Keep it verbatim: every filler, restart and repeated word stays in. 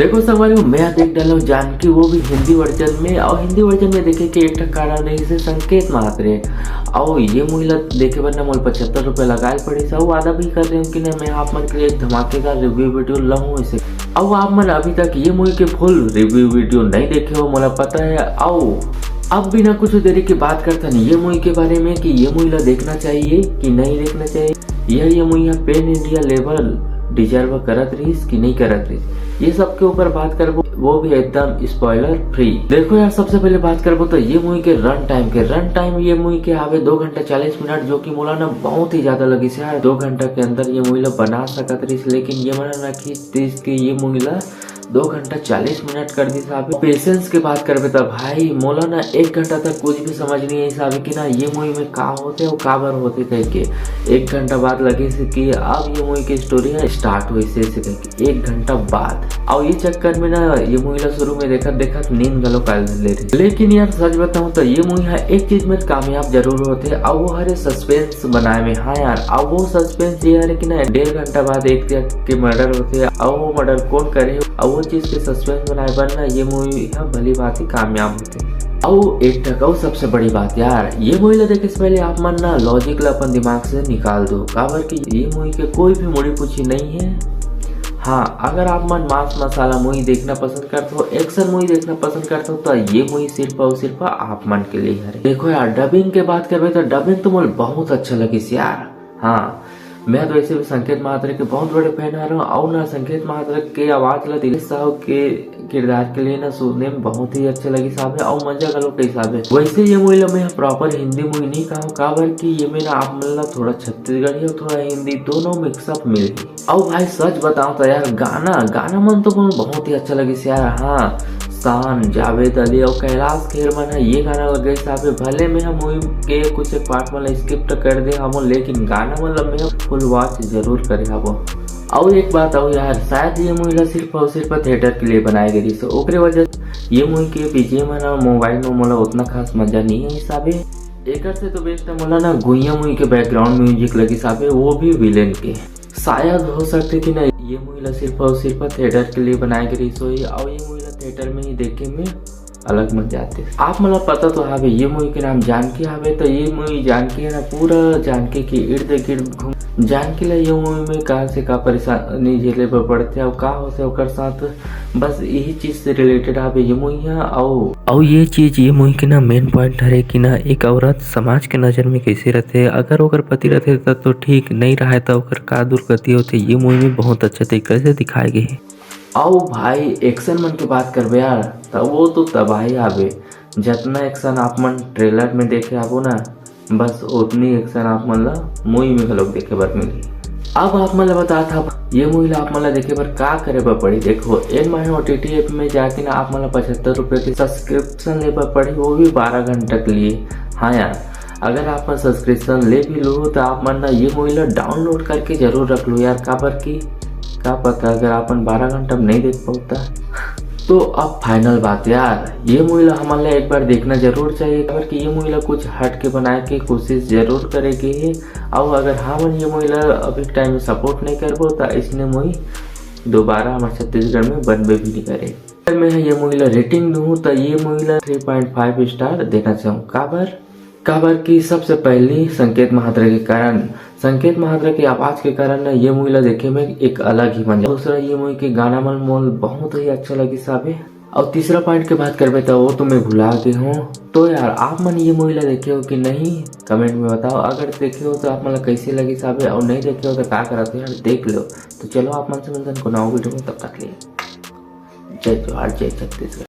देखो संगवारी हो, मैं देख डालो जानकी, वो भी हिंदी वर्जन में। और हिंदी वर्जन में देखे के एक ठा कारण रहिस हे संकेत महात्रे। और ये मूवी ला देखे बर ना मोला पचहत्तर रुपया लगाए ल पड़िस हे। और वादा भी कर रहे हूँ कि ना मैं आप मन के लिए एक धमाकेदार रिव्यू वीडियो लाऊं इसे। और आप मन अभी तक ये मूवी के फुल रिव्यू वीडियो नहीं देखे हो, मोला पता है। आओ अब बिना कुछ देरी के बात करथन ये मूवी के बारे में कि ये मूवी ला देखना चाहिए कि नहीं देखना चाहिए, या ये मूवी ह पैन इंडिया लेवल डिजर्व करत रहिस कि नहीं करत रहिस, ये सब के ऊपर बात करबो, वो भी एकदम स्पॉइलर फ्री। देखो यार, सबसे पहले बात करबो तो ये मूवी के रन टाइम के। रन टाइम ये मूवी के आवे दो घंटा चालीस मिनट, जो कि मोला ना बहुत ही ज्यादा लगिस यार। दो घंटा के अंदर ये मूवी ला बना सकत रहिस, लेकिन ये मन ना खींच दिस के ये मूवी ला दो घंटा चालीस मिनट कर दिस। आप पेशेंस के बात करबे त भाई, मोला ना एक घंटा तक कुछ भी समझ नहीं आइस आबे कि ना ये मूवी में का होथे और काबर होथे कह के। एक घंटा बाद लगिस कि अब ये मूवी के स्टोरी ह स्टार्ट होइस से कह के एक घंटा बाद। और ये चक्कर में ना ये मूवी ला शुरू में देखत देखत नींद घलो काल ले रही। लेकिन यार सच बताऊं तो ये मूवी ह एक चीज में कामयाब जरूर होथे, और वो हरे सस्पेंस बनाए में। हाँ यार, और वो सस्पेंस ये हरे कि ना डेढ़ घंटा बाद एक जन के मर्डर होथे, और वो मर्डर कौन करे, और वो चीज के सस्पेंस बनाए बर ना ये मूवी ह भली भांति कामयाब होथे। और एक ठक और सबसे बड़ी बात यार, ये मूवी ला देखे से पहले आप मन ना लॉजिक ला अपन दिमाग से निकाल दो, काबर कि ये मूवी के कोई भी मुड़ी पूछी नहीं है। हाँ, अगर आप मन मांस मसाला मूवी देखना पसंद करते हो, एक्शन मूवी देखना पसंद करते हो, तो ये मूवी सिर्फ और सिर्फ आप मन के लिए हरे। देखो यार, डबिंग के बात करबे तो डबिंग तो मोला बहुत अच्छा लगिस यार। हाँ, मैं तो वैसे भी संकेत महात्रे के बहुत बड़े फैन आ रहा हूँ, और ना संकेत महात्रे के आवाज ला दिलेश साहू के किरदार के लिए ना सुनने में बहुत ही अच्छा लगिस आबे, और मजा घलो कइस आबे। वैसे ये मूवी ला मैं प्रॉपर हिंदी मूवी नहीं कहूँ, काबर कि ये में ना आप मन ला थोड़ा छत्तीसगढ़ी और थोड़ा हिंदी दोनों मिक्सअप मिलही। और भाई सच बताऊं तो यार, गाना गाना मन तो मोला बहुत ही अच्छा लगिस यार। हाँ, शान, जावेद अली और कैलाश खेर मन ह ये गाना ला गाइस आबे। भले मैं ह मूवी के कुछ एक पार्ट मन ला स्किप तो कर दे हूँ, लेकिन गाना मन ला मैं फुल वॉच जरूर करे हूँ। और एक बात और यार, शायद ये मूवी ला सिर्फ और सिर्फ थिएटर के लिए बनाए गए रहिस, ओकरे वजह से ये मूवी के बीजीएम है ना मोबाइल में मोला उतना खास मजा नहीं आइस आबे। एकर से तो बेस्ट है मोला ना गुइया मूवी के बैकग्राउंड म्यूजिक लगिस आबे, वो भी विलेन के। शायद हो सकथे कि ना ये मूवी ला सिर्फ और सिर्फ थिएटर के लिए बनाए गए रहिस होही, और ये मूवी ला थिएटर में ही देखे में अलग मजा आथे। आप मन ला पता तो हावे ये मूवी के नाम जानकी हावे, तो ये मूवी जानकी है ना, पूरा जानकी के इर्द गिर्द घूम, जानकी ला ये मूवी में कहाँ से का परेशानी झेले बर पड़थे और का होथे ओकर साथ, बस यही चीज से रिलेटेड हावे ये मूवी ह। अउ अउ ये चीज ये मूवी के ना मेन पॉइंट हरे कि ना एक औरत समाज के नजर में कैसे रथे, अगर ओकर पति रथे तब तो ठीक, नहीं रहे तो ओकर का दुर्गति होथे, ये मूवी में बहुत अच्छा तरीका से दिखाए गए हे। अउ भाई, एक्शन मन के बात करबे यार, त वो तो तबाही आबे। जतना एक्शन आप मन ट्रेलर में देखे आबो ना, बस ओतनी एक्शन आप मन ला मूवी में घलोक देखे बर मिलही। अब आप मन ला बतात हव, ये मूवी ला आप मन ला देखे बर का करे बर पड़ही। देखो, एन माही ओटीटी ऐप में जाके ना आप मन ला पचहत्तर रुपये के सब्सक्रिप्शन ले बर पड़ही, वो भी बारह घंटा के लिए। हाँ यार, अगर आप मन सब्सक्रिप्शन ले भी लो, तो आप मन ना ये मूवी ला डाउनलोड करके जरूर रख लो यार, काबर कि का पता अगर आप मन बारह घंटा में नहीं देख पाओ त। तो अब फाइनल बात यार, ये मूवी ला हमन ला एक बार देखना जरूर चाहिए, काबर कि ये मूवी ला कुछ हट के बनाए के कोशिश जरूर करे गे हे। अउ अगर हमन ये मूवी ला अभी टाइम में सपोर्ट नहीं करबो, त इसने मूवी दोबारा हमर छत्तीसगढ़ में बनबे भी नहीं करे। अगर मैं ये मूवी ला रेटिंग दूँ, त ये मूवी ला थ्री पॉइंट फाइव स्टार देना चाहूँ। काबर? काबर कि सबसे पहली संकेत महात्रे के कारण, संकेत महात्रे के आवाज के कारण ना ये मूवी ला देखे में एक अलग ही मजा। दूसरा, ये मूवी के गाना मन मोल बहुत ही अच्छा लगिस आबे। और तीसरा पॉइंट के बात करबे त वो तो मैं भुला गे हूँ। तो यार, आप मन ये मूवी ला देखे हो कि नहीं, कमेंट में बताओ। अगर देखे हो तो आप मन ला कैसे लगिस आबे, और नहीं देखे हो तो का करत हो यार, देख लो। तो चलो, आप मन से मिलते हैं कोनो और वीडियो में, तब तक के लिए जय जोहार, जय छत्तीसगढ़।